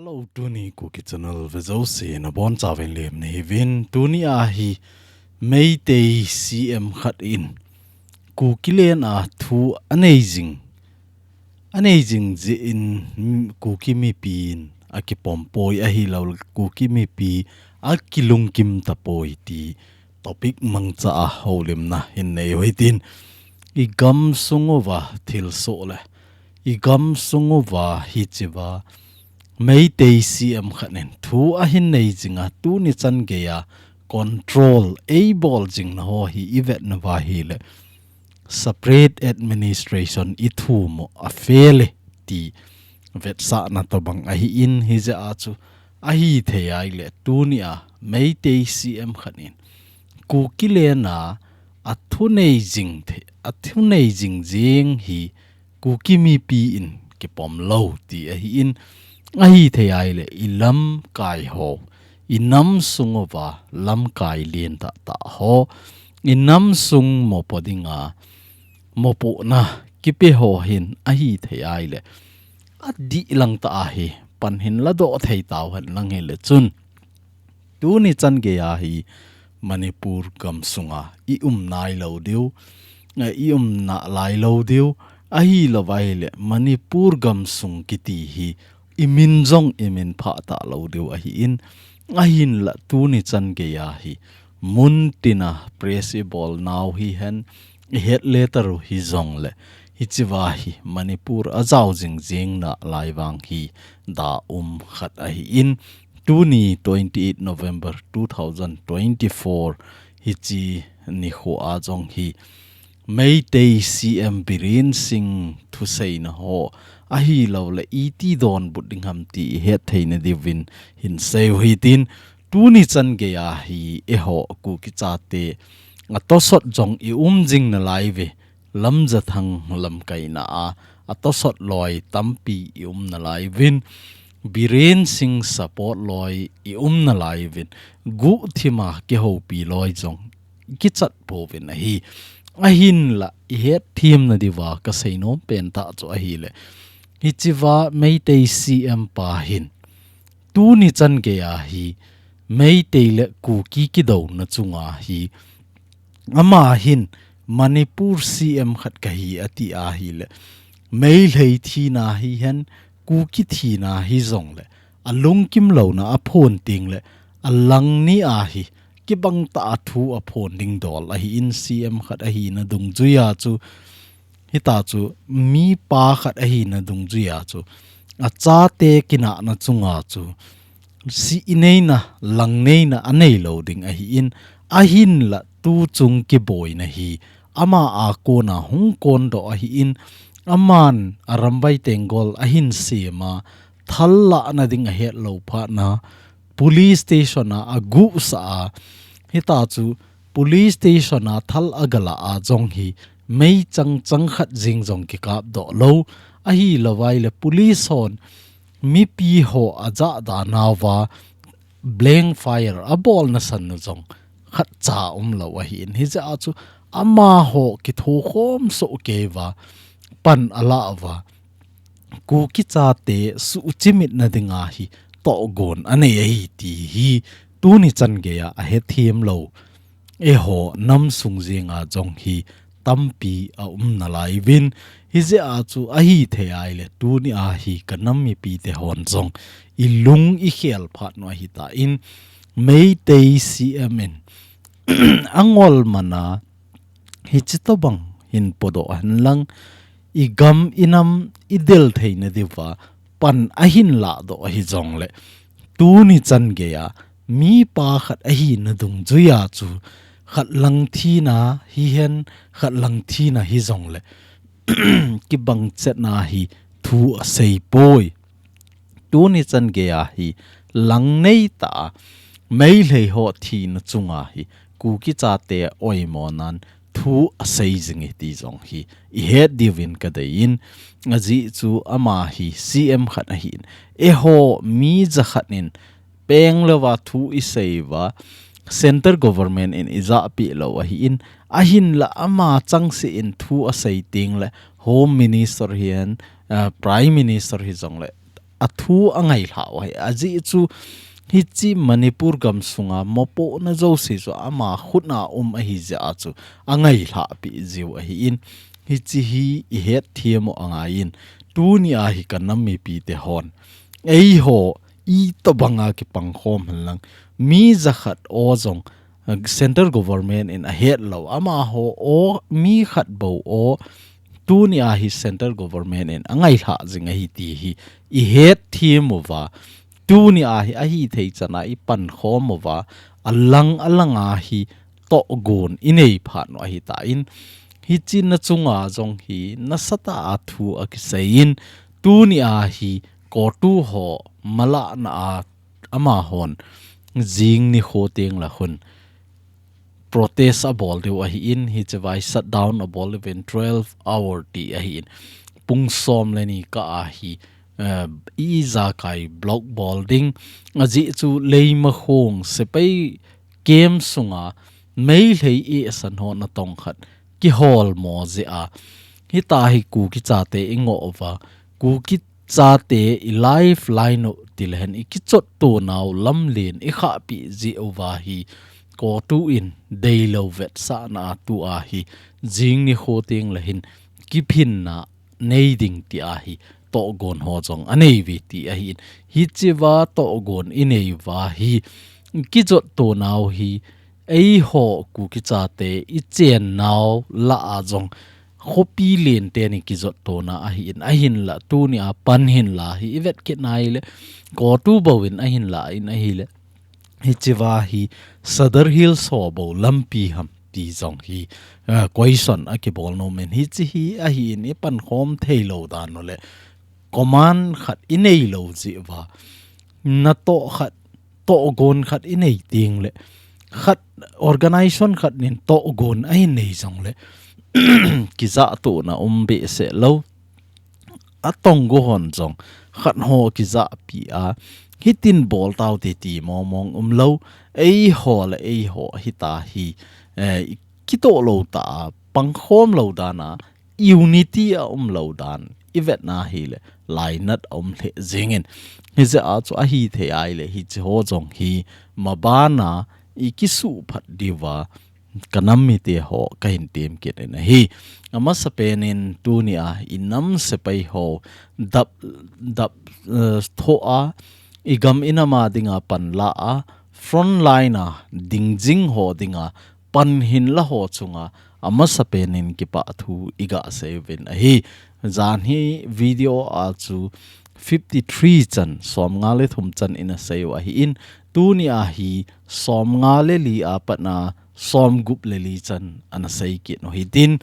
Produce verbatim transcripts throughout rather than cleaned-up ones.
Hello, tuni Kuki Channel vejouse nabonchauvin lemna hiuvin, tuni ahi Meitei C M khat in Kuki len a thu anei jing, anei jing jeh in, mm, Kuki mipi in akipom poi ahilouleh Kuki mipi akilungkim tapoi ti topic mangcha a houlimna hin nei u hitin, i gamsung uva thilsoh le i gamsung uva hichea Meitei C M khat in thu ahin nei jing a, tuni chan geiya control eibol jing na ho hi i vetna uva ahileh separate administration i thum u a fail e ti vetsahna tobang ahin, hijeh a chu ahithei ahileh tuni a Meitei C M khat in Kuki len a athu nei jing thei, athu nei jing jing hi Kuki mipi in kipom lou ti ahin, ahithei ahileh i lamkai ho, i namsung uva lamkai lentah tah ho, i namsung mopo dinga mopohna kipe ho hin ahithei ahileh adih lang tah ahi pan hin ladoh thei tauhen lang hileh chun, tuni chan geiya hi Manipur gamsunga i um nailou diu, eh, i um nalai lou diu, ahilouva ahileh Manipur gamsung kiti hi i min jong i min phah talou diu ahin, ahinlah tuni chan geiya hi muntina press i bol nau hihen, i het letter u hijongleh hichea hi Manipur ajao jing jing nalai vang hi da um khat ahin, tuni twenty eight November two thousand twenty-four hiche nikho a jong hi Meitei C M Biren Singh thuseina ho ahilouleh iti donbut ding ham ti i hetthei na diuvin hin sei u hitin, tuni chan geiya hi eiho Kuki chate atosot jong i um jing nalai uve, Lamjathang lamkaina a atosot loi tampi i um nalai uvin, Biren Singh support loi i um nalai uvin, guhthima kihoupi loi jong kichat pouvin ahi. Ahinlah i hetthem na diuva ka seinom pen tah chu ahileh, hichea Meitei C M pa hin tuni chan geiya hi Meitei le Kuki kidouna chunga hi ama hin Manipur C M khat kahi ati ahileh, Meitei thina hihen, Kuki thina hijongleh alungkim louna aphon tengleh alangni a hi kibang tah a thu aphon ding dol ahin, C M khat ahina dungjuiya chu, hita chu mipa khat ahina dungjuiya chu achate kinahna chunga chu sihneina, langneina anei lou ding ahin, ahinlah tuchung kiboina hi ama a kona hung kondoh ahin, aman Arambai Tenggol ahin sem a, thal lahna ding ahet lou phat na, police station a aguhsah a, hita chu police station a thal agalah a jong hi meichang chang khat jeng jong kikapdoh lou, ahilouva ahileh police hon mipi ho ajahda nauva blank fire abolna sanna jong khatcha umlou ahin, hijeh a chu amaho kithokhom soh keiuva pan alah uva, Kuki chate suhchimitna dinga hi tohgon anei ahi ti hi tuni chan geiya ahethem lou eiho namsung jenga jong hi tampi aum nalai uvin, hijeh a chu ahithei ahileh tuni a hi ka nam mipite hon jong i lung i khel phat u ahitan, Meitei C M in angol mana hiche tobang hin podoh henlang, i gam i nam i del theina diuva pan ahin lahdoh hijongleh, tuni chan geiya mipa khat ahina dungjuiya chu khat lang thina hihen, khat lang thina hijongleh kibang chetna hi thu asei poi. Tuni chan geiya hi lang neitah a Meitei ho thina chunga hi Kuki chate oimonan thu asei jing e ti jong hi i het diuvin kadeiyin, ajeh chu ama hi C M khat ahin, eiho mi jakhat in peng louva thu i seiuva, Centre Government in i jahpeh lou ahin, ahinlah ama changseh in thu asei tengleh Home Minister hihen, ah, Prime Minister hijongleh athu angailhah u ahi. Ajeh chu hiche Manipur gamsunga mopohna jouse chu ama khutna um ahi jeh a chu angailhah peh jiu ahin, hiche hi ihet them u angaiyin, tunia hi kanam mipite hon eiho itobanga kipangkhom henlang, mi jakhat o jong, eh, central government in ahet lou, amaho o, mi khat bou o, tunia hi central government in angailhah jing ahi ti hi ihet them uva, tunia hi ahithei chana ipankhom uva, alang alanga hi tohgon inei phat u ahitan, hiche na chunga jong hi nasatah a thu akiseiyin, tunia hi COTU ho malahna a amahon jing nikho teng le khun protest abol diu ahin, hiche vai shutdown abol diuvin twelve hour ti ahin, pung som le ni kah a hi, eh, ijakai block bol ding, ajeh chu Leimakhong sepai camp sunga Meitei eisan ho natong khat kiholmo jeh a, hitia hi Kuki chate ingoh uva, Kuki chate i lifeline u tilehen ikichottonau lamlen ikhahpeh jeh uva hi COTU in deilou vetsahna a tua hi jing nikho teng le hin kiphinna nei ding tia hi tohgon ho jong aneiuve ti ahin, hichea tohgon ineiuva hi kijottonau hi eiho Kuki chate ichennau lah a jong khopi lenteni kijottona ahin, ahinla tunia pan hinla hi ivet kit nai le, COTU bou in ahinla in ahile, hichea hi Sadar Hills ho bou lampi ham ti jong hi, eh, question akibol nomin, hiche hi ahin ipankhom theilou dan u le, command khat ineilou jeh uva, natoh khat, tohgon khat inei teng le, khat, organization khat nin tohgon ahin nei jong le, kijahtohna um behseh lou, atonggo hon jong khat ho kijahpi a, hitin bol taute ti mongmong umlou, eiho le eiho hitia hi, eh, kitoh lou tah a, pangkhom lou dan a, unity aumlou dan ivetna hile, lainat aum lheh jengin, hijeh a chu ahithei ahile, hiche ho jong hi mabana ikisuhphat diuva kanam mite ho kahin tem kit in ahi. Amasapen in tunia inam sepai ho dap, dap, eh, thoh a, igam inam a dinga panla a, front line a dingjing ho dinga pan hinla ho chunga amasapen in kipah thu igasei uvin ahi. Jan hi video a chu fifty three chan, somnga le thum chan ina seiu ahin, tunia hi somnga le li a patna somgup le li chan ana sei kit u hitin,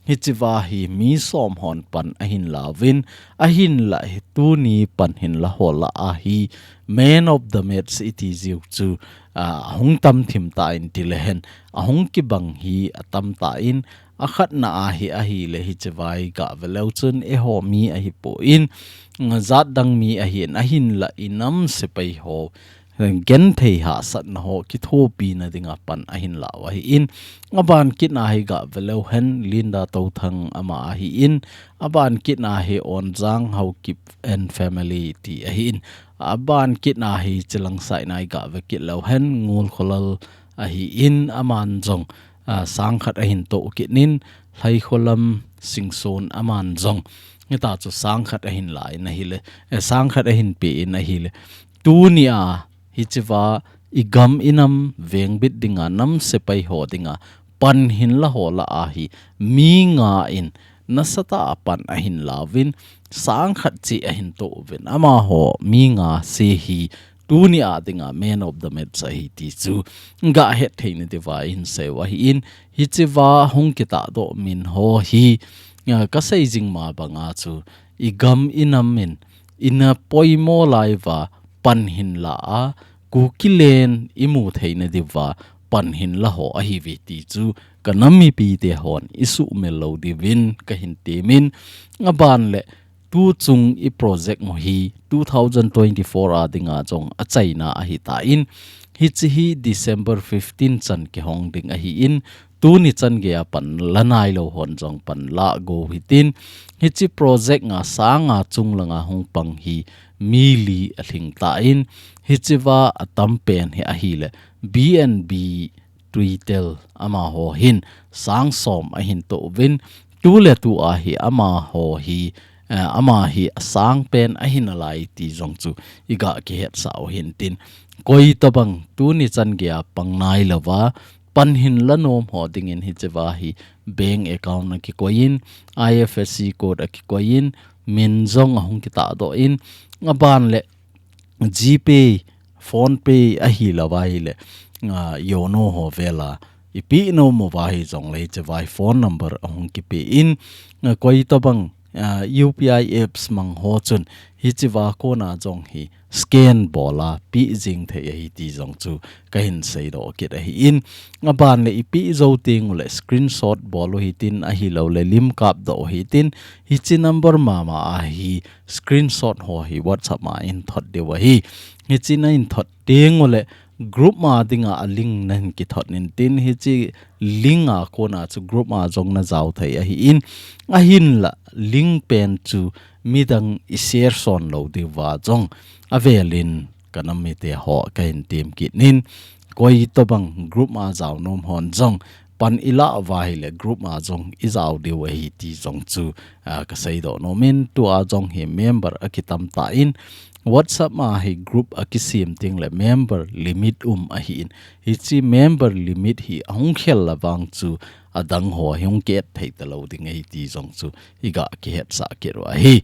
hichea hi mi som hon pan ahin lauvin, ahinla hi tuni pan hinla ho lah a hi man of the match iti jiu chu, ah, ahung tamthim tan tilehen, ahung kibang hi atam tan, akhatna a hi ahile hichea hi gah veleu chun eiho mi ahipon, jatdang mi ahin, ahinla inam sepai ho genthei hahsatna ho kithopina dinga pan ahin lau ahin, aban kitna hi gah veleu hen, Linda Touthang ama ahin, aban kitna hi Onjang Haokip and family ti ahin, aban kitna hi chilang saina hi gah ve kit leu hen, Ngulkholal ahin, aman jong, ah, sang khat ahin toh kit in, Lhaikholam Singson aman jong, hita chu sang khat ahin la in ahile, eh, sang khat ahin pe in ahile, tunia hichea igam inam vengbit dinga nam sepai ho dinga pan hinla ho lah a hi mi nga in nasatah a pan ahin lauvin, sang khat cheh ahin toh uvin, amaho mi nga se hi tunia dinga man of the match ahi ti chu gah het theina diuva ihin seiu ahin, hichea hung kitahdoh min ho hi, ah, kasei jing ma banga chu igam inam in ina poimo laiuva pan hinla a, Kukiland imu theina diuva pan hinla ho ahiuve ti chu kanam mipite hon isuhmil lou diuvin kahin temin, aban le tuchung i project u hi two thousand twenty-four a dinga jong achaina ahitan, hiche hi December fifteen chan kihong ding ahin, tuni chan geiya pan la nailou hon jong pan la go hitin, hiche project nga sanga chung langa hung pang hi mi li alhing tan, hichea atam pen hi ahile B N B Twitel amaho hin sang som ahin toh uvin, tuletu ahi amaho hi, eh, ama hi asang pen ahi nalai ti jong chu iga kihetsah u hintin. Koi tabang tuni chan geiya pang nailouva, pan hinla nom ho dingin hichea hi bank account akikoi in, I F S C code akikoi in, min jong ahung kitahdoh in, aban le GPay, PhonePe ahilouva ahile, ah, YONO ho vela ipi nom uva hijongle hichea hi phone number ahung kipe in, ah, koi tabang, ah, U P I apps mang ho chun hichea kona jong hi scan bola pe jing thei ahi ti jong chu kahin seidoh kit ahin, aban le ipe jou teng ule screenshot bol u hitin, ahilouleh lim kapdoh u hitin, hiche number mama a hi screenshot ho hi WhatsApp ma in thot diu ahi. Hiche na in thot teng ule group ma dinga a link nahin kithot intin, hiche link a kona chu group ma jong najao thei ahin, ahinla link pen chu midang i share son lou diuva jong avelin ka nam mite ho kahin tem kit in, koi tabang group ma jao nom hon jong pan ilah uva ahile group ma jong ijao diu ahi ti jong chu, ah, ka seidoh nom in, tua jong hi member akitam tan, WhatsApp ma hi group akisem teng le member limit um ahin, hiche member limit hi ahung khel la vang chu adang ho hi hung ki-add thei talou ding ahi ti jong chu iga kihetsah kit u ahi.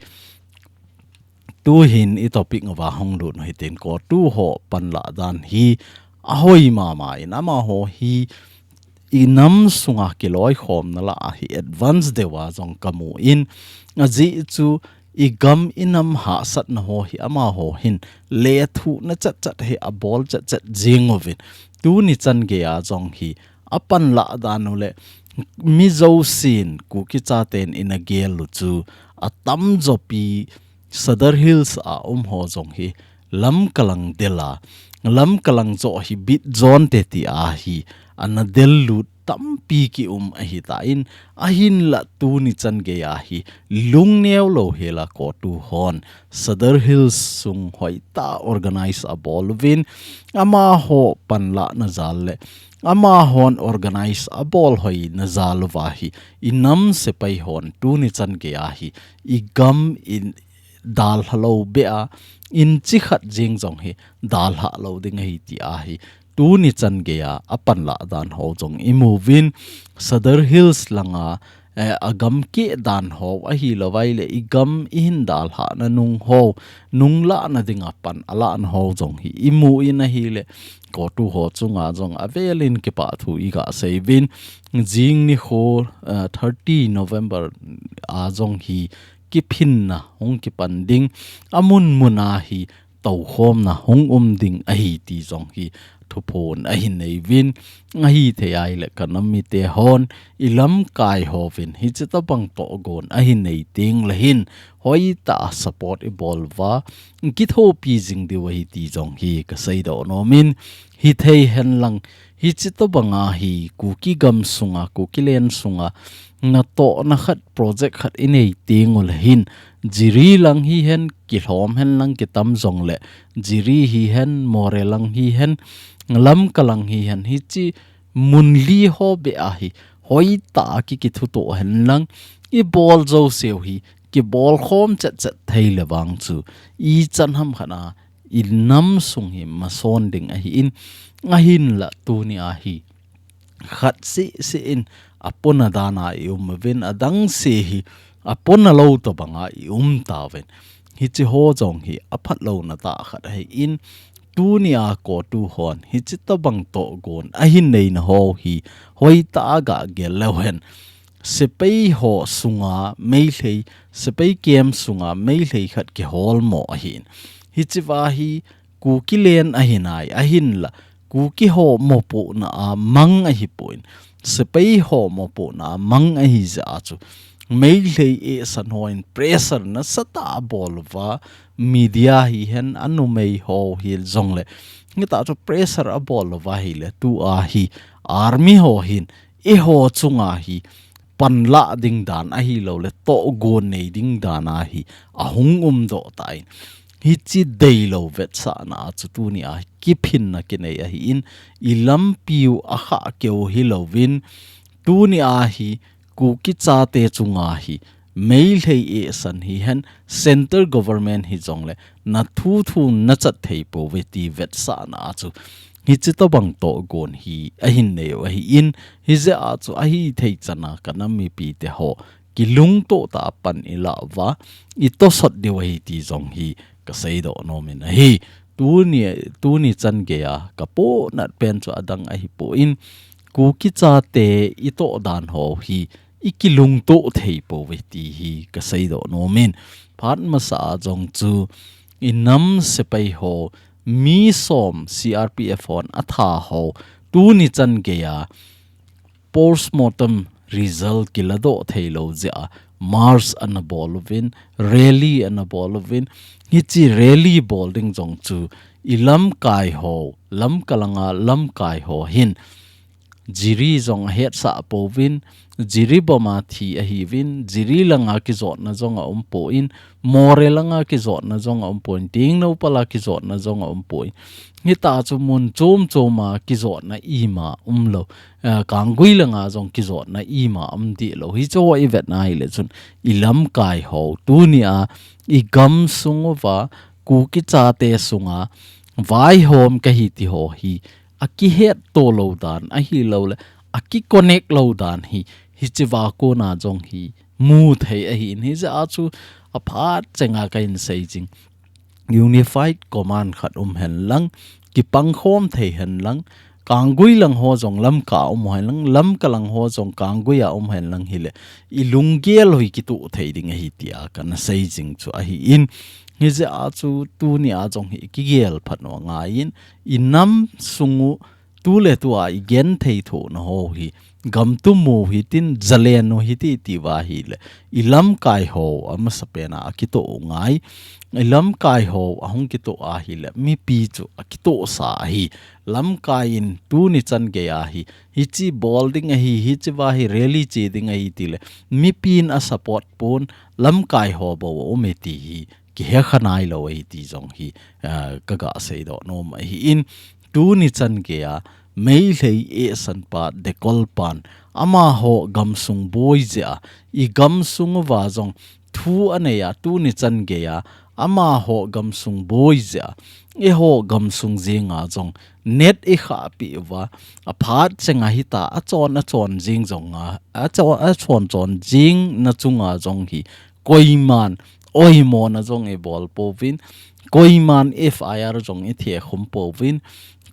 Tuhin i topic uva hung lut u hitin, COTU ho panlah dan hi ahoi mama in, amaho hi i nam sunga kiloikhomna lah a hi advance deuva jong kamu in, ajeh chu i gam i nam hahsatna ho hi amaho hin lethuhna chatchat hi abol chatchat jing uvin, tuni chan geiya jong hi apanlah dan u le mi jousen Kuki chaten ina gel u chu atamjo pi Sadar Hills a um ho jong hi lamkalang del a, lamkalang joh hi bit jonte tia hi ana del lut tampi ki um ahitan, ahinla tuni chan geiya hi lungneo lou hela COTU hon Sadar Hills sung hoitah a organize abol uvin, amaho panlahna jal le amahon organize abol hoina jal uva hi i nam sepai hon tuni chan geiya hi i gam in dalha lou beh a, inchi khat jeng jong hi dalha lou ding ahi tia hi tuni chan geiya apanlah dan ho jong imu uvin, Sadar Hills langa, eh, agam keh dan ho ahilouva ahile i gam i hin dalhahna nung ho, nung lahna dinga pan alahna ho jong hi imu in ahile COTU ho chunga jong avelin kipah thu iga sei uvin, jing nikho, eh, thirty November a jong hi kiphinna hung kipan ding, amun mun a hi toukhomna hung um ding ahi ti jong hi thuphon ahin nei uvin, ahithei ahile ka nam mite hon i lamkai ho uvin hiche tabang tohgon ahin nei teng le hin hoitah a support ibol uva, kithopi jing diu ahi ti jong hi ka seidoh nom in, hithei henlang hiche tabanga hi Kuki gam sunga, Kuki len sunga natohna khat, project khat inei teng u le hin, Jiri lang hihen, kilhom henlang kitam jong le, Jiri hihen, Moreh lang hihen, Lamka lang hihen, hiche mun li ho beh a hi hoitah a ki, kithutoh henlang, ibol jouseu hi kibolkhom chetchet thei le vang chu ichan ham khat a i nam sung hi mason ding ahin, ahinla tuni a hi khat seh seh in apona dan a i um uvin, adang seh hi apona lou tobang a i um tauvin. Hiche ho jong hi aphatlouna tah khat ahin, tuni a COTU hon hiche tobang tohgon ahin neina ho hi hoitah a ga gel leu hen. Sepai ho sunga Meitei, sepai camp sunga Meitei khat kiholmo ahin. Hichea hi Kuki len ahi nai, ahinla Kuki ho mopohna a mang ahipon, sepai ho mopohna a mang ahi jeh a chu Meitei eisan hon pressure nasatah a abol uva, media hihen, anumei ho hi jong le, hitah chu pressure abol uva ahile, tua hi army ho hin eiho chunga hi panlah ding dan ahilouleh tohgon nei ding dan a hi ahung umdoh tan. Hichi deilou vetsahna a chu tuni a kiphinna kinei ahin, i lampiu a khah keu hilouvin, tuni a hi Kuki chate chunga hi Meitei esan hihen, Central Government hijongle na thu thu na chat thei pouve ti vetsahna a chu hichi tobang togon hi ahin neiu ahin, hijeh a chu ahithei chana kanam mipite ho kilungto tah a pan i lah uva, i tosot diu ahi ti jong hi ka seidoh nomin ahi. Tuni, tuni chan geiya ka pohnat pen chu adang ahipon, Kuki chate i toh dan ho hi i kilungto thei pouve ti hi ka seidoh nomin. Phat masa a jong chu i nam sepai ho, mi som C R P F hon atha ho, tuni chan geiya postmortem result kiladoh theilou jeh a march ana bol uvin, rally ana bol uvin, hichi rally bol ding jong chu i lamkai ho, Lamka langa lamkai ho hin Jiri jong ahetsah pouvin, Jiribam a thi ahiuvin, Jiri langa kijotna jong aumpon, Moreh langa kijotna jong aumpon, Tengnoupal a kijotna jong aumpon. Hita chu mun chom chom a kijotna ima umlou. Eh, Kanggui langa jong kijotna ima um dihlou. Hichu i vetna hile chun i lamkai ho, tuni a i gamsung uva, Kuki chate sunga vaihom kahi ti ho hi akihetto lou dan ahilouleh aki connect lou dan hi, hichi va kona jong hi mu thei ahin, hijeh a chu aphat chenga kahin sei jing. Unified command khat um henlang, kipangkhom thei henlang, Kanggui lang ho jong Lamka a um henlang, Lamka lang ho jong Kanggui a um henlang hile, i lunggel u hi kitoh thei ding ahi tia kana sei jing chu ahin, hijeh a chu tuni a jong hi kigel phat u angaiyin, i nam sung u tuletua i genthei thohna ho hi, gamtum u hitin, jalen u hiti tia hile, i lamkai ho amasapen a akitoh u ngai, i lamkai ho ahung kitoh ahile, mipi chu akitohsa ahi. Lamkai in tuni chan geiya hi, hichi bol ding ahi, hichi va hi rally che ding ahi tile, mipin asupport pon, lamkai ho bou aume ti hi kihe kha nailou ahi ti jong hi, ah, kaga seidoh nom ahin, tuni chan geiya Meitei esan pa Dekol pan amaho gamsung boi jeh a, i gamsung uva jong thu anei a, tuni chan geiya amaho gamsung boi jeh a, eiho gamsung jenga jong net i khahpeh uva, aphat chenga hita achon achon jeng jonga, achon, achon chon jengna chunga jong hi koiman oimona jong i bol pouvin, koiman F I R jong i thekhum pouvin,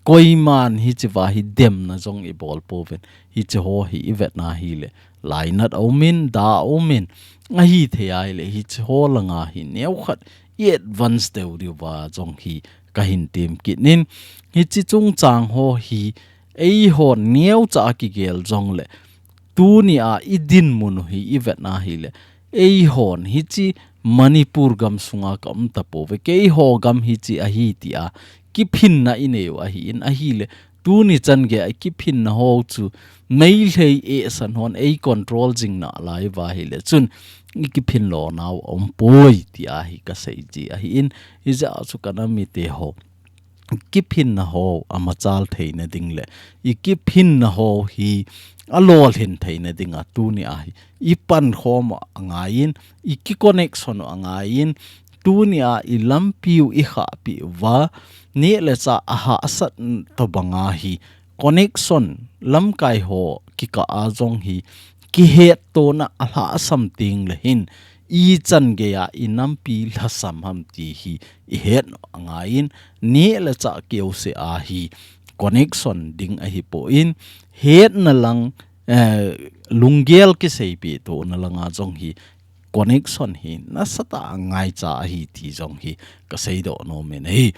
koiman hichi va hi demna jong i bol pouvin, hichi ho hi i vetna hile, lainat aumin, da aumin, ahithei ahile, hichi ho langa hi neokhat i advance deu diuva jong hi kahin tem kit in, hichi chungchang ho hi eihon neocha a kigel jongle, tuni a i dinmun u hi i vetna hile, eihon hichi Manipur gamsunga ka um tapouve, keiho gam hichi ahi tia kiphinna i neiu ahin, ahile, tuni chan geiya i kiphinna ho chu Meitei esan hon ei control jing nalai uva hile chun i kiphin lonau aumpoi tia hi ka sei ji ahin, hijeh a chu kanam mite ho, kiphinna ho amachal theina ding le, i kiphinna ho hi alolhin theina dinga tuni a hi i pankhom u angaiyin, i ki connection u angaiyin, tuni a i lampiu i khahpeh uva, neh le chah ahahsat tobanga hi connection, lamkai ho kikah a jong hi kihettona alhahsam tengle hin, ichan geiya i nampi lhasam ham ti hi i hetna angaiyin, neh le chah keuseh a hi connection ding ahipon, hetna lang, eh, lunggel kiseipeh tona langa jong hi connection hi nasatah a ngaicha ahi ti jong hi ka seidoh nomin ahi.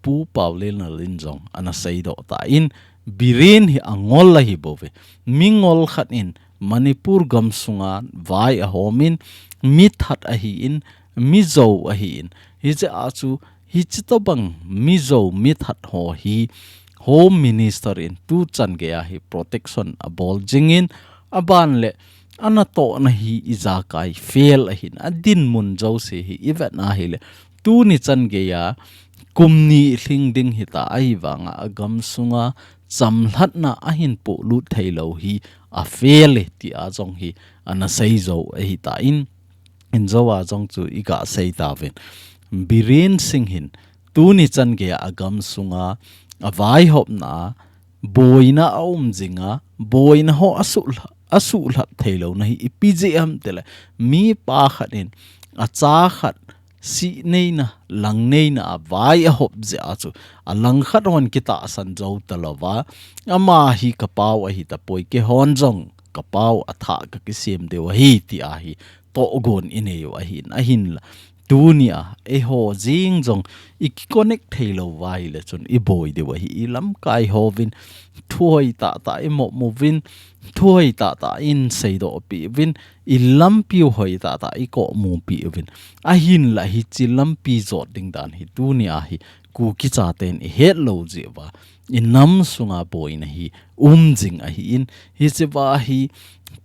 Pu Paolenlal in jong ana seidoh tan, Biren hi angol ahi bouve. Mingol khat in Manipur gamsunga vai ahomin, mithat ahin, mijou ahin, hijeh a chu hichi tobang mijou mithat ho hi Home Minister in tuchan geiya hi protection abol jingin, aban le anatohna hi ijakai fail ahin, adinmun jouse hi i vetna hile, tuni chan geiya kum ni lhing ding hita ahivanga agam sunga chamlhatna ahin polut theilou hi afel e tia jong hi ana seijou ahitan, injou a jong chu iga sei tauvin. Biren Singh hin tuni chan geiya agam sunga avaihopna boina aum jinga, boina ho asuh, asuhlhap theilouna hi ipi jeh ham tile, mipa khat in acha khat sih neina, lang neina a vai ahop jeh a chu, alang khat hon kitahsan jou talouva, ama hi kapau ahitapoi, keihon jong kapau athah kakisem diu ahi tia hi tohgon inei u ahin, ahinla tunia eiho jeng jong iki connect theilou uva ahile chun iboi diu ahi, ilamkai hovin thu hoitah tah imopmu vin, thu hoitah tah iseidoh peh uvin, ilampiu hoitah tah ikomu peh uvin. Ahinla hiche lampi jot ding dan hi tunia hi Kuki chaten ihet lou jeh uva, inam sunga boina hi um jing ahin, hiche uva hi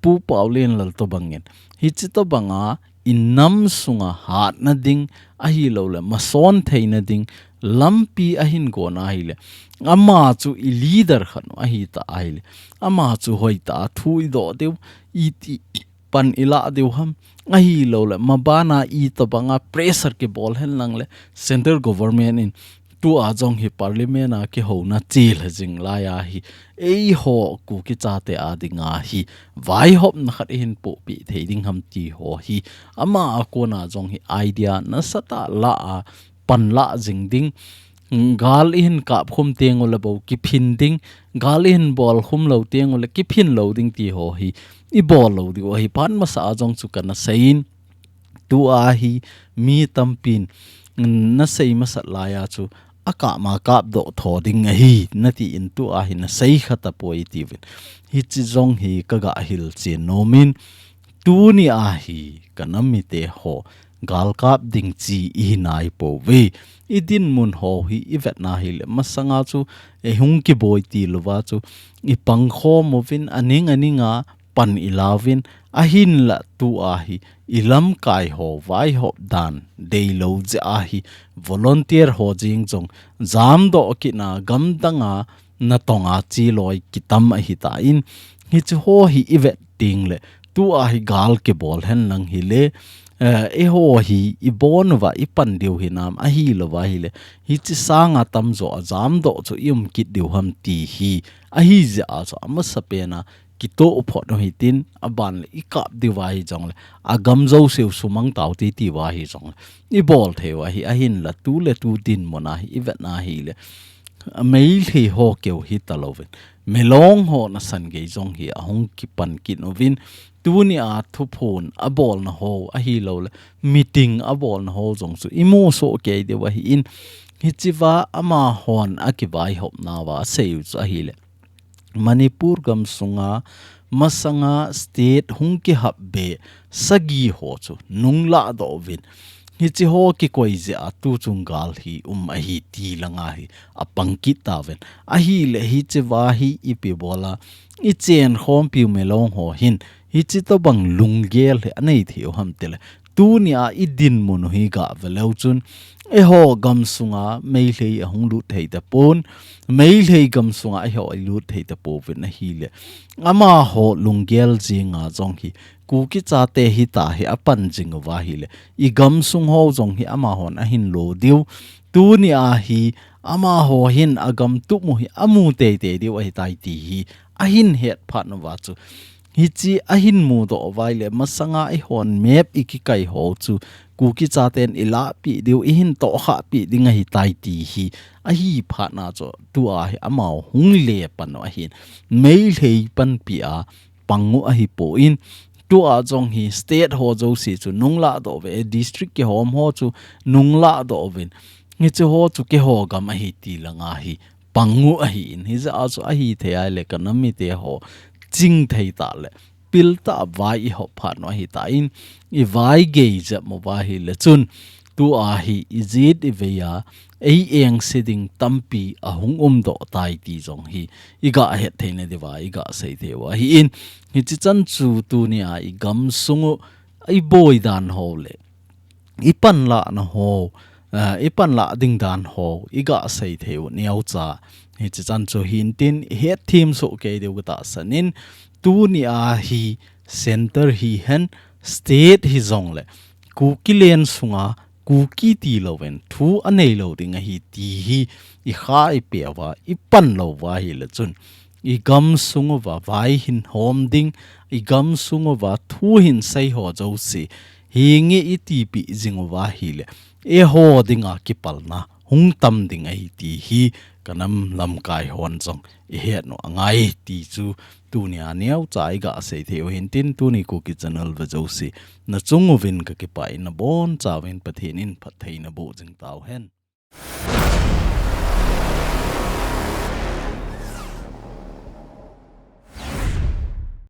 Pu Paolenlal tobangin, hiche tobanga inam sunga hatna ding, ahilouleh mason theina ding lampi ahin gon ahile, ama chu ileader khat u ahita ahile, ama chu hoitah a thu idoh diu, iti pan ilah diu ham, ahilouleh mabana itobanga pressure kibol henlang le, central government in tua jong hi parliament a kihouna chelha jing laiya hi, eiho Kuki chate a dinga hi vaihopna khat ihin pohpeh thei ding ham ti ho hi, ama a kona jong hi idea nasatah lah a panlah jing ding, gal ihin kapkhum tengule bou kiphin ding, gal ihin bolkhum lou tengule kiphin lou ding ti ho hi ibol lou diu ahi, phat masa a jong chu kana seiyin, tua hi mi tampin nasei masat laiya chu akap ma kapdoh tho ding ahi, natin tua hi nasei khatapoi tiuvin. Hiche jong hi kaga hilchen nomin, tunia hi kanam mite ho galkap ding chi ihi naipouve. Idinmun ho hi ivetna hile, masanga chu eihung kiboi tilouva chu ipangkhom uvin, aning aninga pan ilauvin, ahinla tua hi ilamkai ho vaihop dan deilou jeh a hi volunteer ho jeng jong jamdoh kitna gamdanga natonga cheloi kitam ahitan, hiche ho hi ivet tengle, tua hi gal kibol henlang hile, eh, eiho hi ibon uva ipan diu hinam, ahilouva hile, hiche sanga tamjo a jamdoh chu ium kit diu ham ti hi, ahijeh a chu amasapena kitoh phot u hitin, abanle ikap diuva hijongle, agam jouseu sumang tau titiuva hijongle, ibol theiu ahi, ahinla tuletu dinmuna hi ivetna hile, Meitei ho keu hitalouvin, Milong ho nasan gei jong hi ahung kipan kit uvin, tunia thuphon abolna ho ahiloule, meeting abolna ho jong chu imu soh kei diu ahin, hichea amahon akivaihopnauva aseiu chu ahile, Manipur gamsunga masanga state hung kihapbe sagi ho chu nunglah doh uvin, hiche ho kikoi jeh a tuchung gal hi um ahi ti langa hi apang kit tauvin. Ahile hichea hi ipi bola ichenkhompiu Milong ho hin hiche tobang lunggel hi anei theiu ham tile, tunia idinmun u hi gah veleu chun, eiho gamsunga Meitei ahung lut thei tapon, Meitei gamsunga eiho ilut thei tapouvin ahile, amaho lunggel jenga jong hi Kuki chate hita hi apan jinguva hile, igamsung ho jong hi amahon ahin lo diu, tunia hi amaho hin agamtup u hi amu teitei diu ahitai ti hi ahin het phatnauva chu, hiche ahin mudoh uva ahile, masanga eihon map ikikai ho chu Kuki chaten ilahpeh diu, ihin tohkhahpeh ding ahitai ti hi ahi phatna chu, tua hi amaho hung lepan u ahin, Meitei panpia pang u ahipon, tua jong hi state ho jouse chu nunglah doh uve, district kihom ho chu nunglah doh uvin, hiche ho chu keiho gam ahi ti langa hi pang u ahin, hijeh a chu ahithei ahile kanam mite ho chingthei tah le piltah vai ihop phatnau ahitan, ivaigei jep uva ahile chun, tua hi ijet iveiya eiengse ding tampi ahung umdoh tai ti jong hi igah het theina diuva igah sei theiu ahin, hiche chan chu tunia igamsung u iboidan ho le ipanlahna ho, uh, i panlah ding dan ho i ga sei thei u neocha. Hichi chan chu hintin i het thim so kei deu ka tahsan in, tuni a hi center hi hen, state hi jong le Kuki len sunga Kuki ti louvin thu a nei lou ding ahi ti hi i kha i pia uva, i pan lou uva hi le chun, i gam sung uva vai hin hom ding, i gam sung uva thu hin sei ho jouse, hi nge i tipi jing uva hi le, e ho dinga kipalna hung tam ding ahi ti hi ka nam lamkai hon jong i het u angai ti chu tuni a neocha i ga sei thei u hintin, tuni Kuki Channel ve jouse, na chung uvin ka kipah in, na boncha uvin Pathen in phattheina boh jing tau hen.